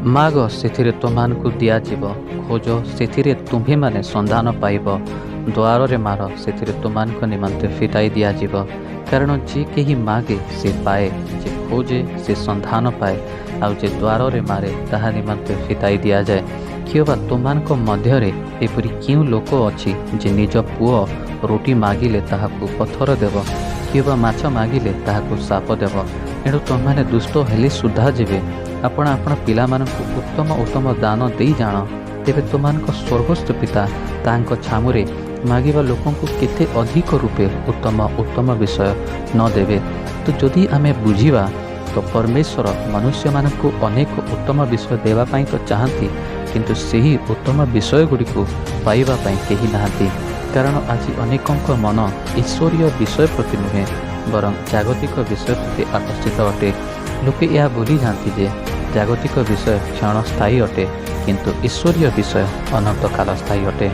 ମାଗ, ସେଥିରେ ତୁମ୍ଭମାନଙ୍କୁ ଦିଆଯିବ। ଖୋଜ, ସେଥିରେ ତୁମ୍ଭେମାନେ ସନ୍ଧାନ ପାଇବ। ଦ୍ୱାରରେ ମାର, ସେଥିରେ ତୁମ୍ଭମାନଙ୍କ ନିମନ୍ତେ ଫିଟାଇ ଦିଆଯିବ। କାରଣ ଯେ କେହି ମାଗେ, ସେ ପାଏ। ଯେ ଖୋଜେ, ସେ ସନ୍ଧାନ ପାଏ। ଆଉ ଯେ ଦ୍ୱାରରେ ମାରେ, ତାହା ନିମନ୍ତେ ଫିଟାଇ ଦିଆଯାଏ। କିଅବା ତୁମ୍ଭମାନଙ୍କ ମଧ୍ୟରେ ଏପରି କେଉଁ ଲୋକ ଅଛି ଯେ ନିଜ ପୁଅ ରୋଟି ମାଗିଲେ ତାହାକୁ ପଥର ଦେବ, କିଅବା ମାଛ ମାଗିଲେ ତାହାକୁ ସାପ ଦେବ? ଏଣୁ ତୁମ୍ଭେମାନେ ଦୁଷ୍ଟ ହେଲେ ସୁଦ୍ଧା ଯେବେ ଆପଣ ଆପଣ ପିଲାମାନଙ୍କୁ ଉତ୍ତମ ଉତ୍ତମ ଦାନ ଦେଇ ଜାଣ, ତେବେ ତୁମ୍ଭମାନଙ୍କ ସ୍ୱର୍ଗସ୍ଥ ପିତା ତାହାଙ୍କ ଛାମୁରେ ମାଗିବା ଲୋକଙ୍କୁ କେତେ ଅଧିକ ରୂପେ ଉତ୍ତମ ଉତ୍ତମ ବିଷୟ ନ ଦେବେ? ତ ଯଦି ଆମେ ବୁଝିବା, ତ ପରମେଶ୍ୱର ମନୁଷ୍ୟମାନଙ୍କୁ ଅନେକ ଉତ୍ତମ ବିଷୟ ଦେବା ପାଇଁ ତ ଚାହାନ୍ତି, କିନ୍ତୁ ସେହି ଉତ୍ତମ ବିଷୟ ଗୁଡ଼ିକୁ ପାଇବା ପାଇଁ କେହି ନାହାନ୍ତି। କାରଣ ଆଜି ଅନେକଙ୍କ ମନ ଈଶ୍ୱରୀୟ ବିଷୟ ପ୍ରତି ନୁହେଁ, ବରଂ ଜାଗତିକ ବିଷୟ ପ୍ରତି ଆକର୍ଷିତ ଅଟେ। ଲୋକେ ଏହା ଭୁଲି ଯାଆନ୍ତି ଯେ ଜାଗତିକ ବିଷୟ କ୍ଷଣସ୍ଥାୟୀ ଅଟେ, କିନ୍ତୁ ଈଶ୍ୱରୀୟ ବିଷୟ ଅନନ୍ତକାଳ ସ୍ଥାୟୀ ଅଟେ।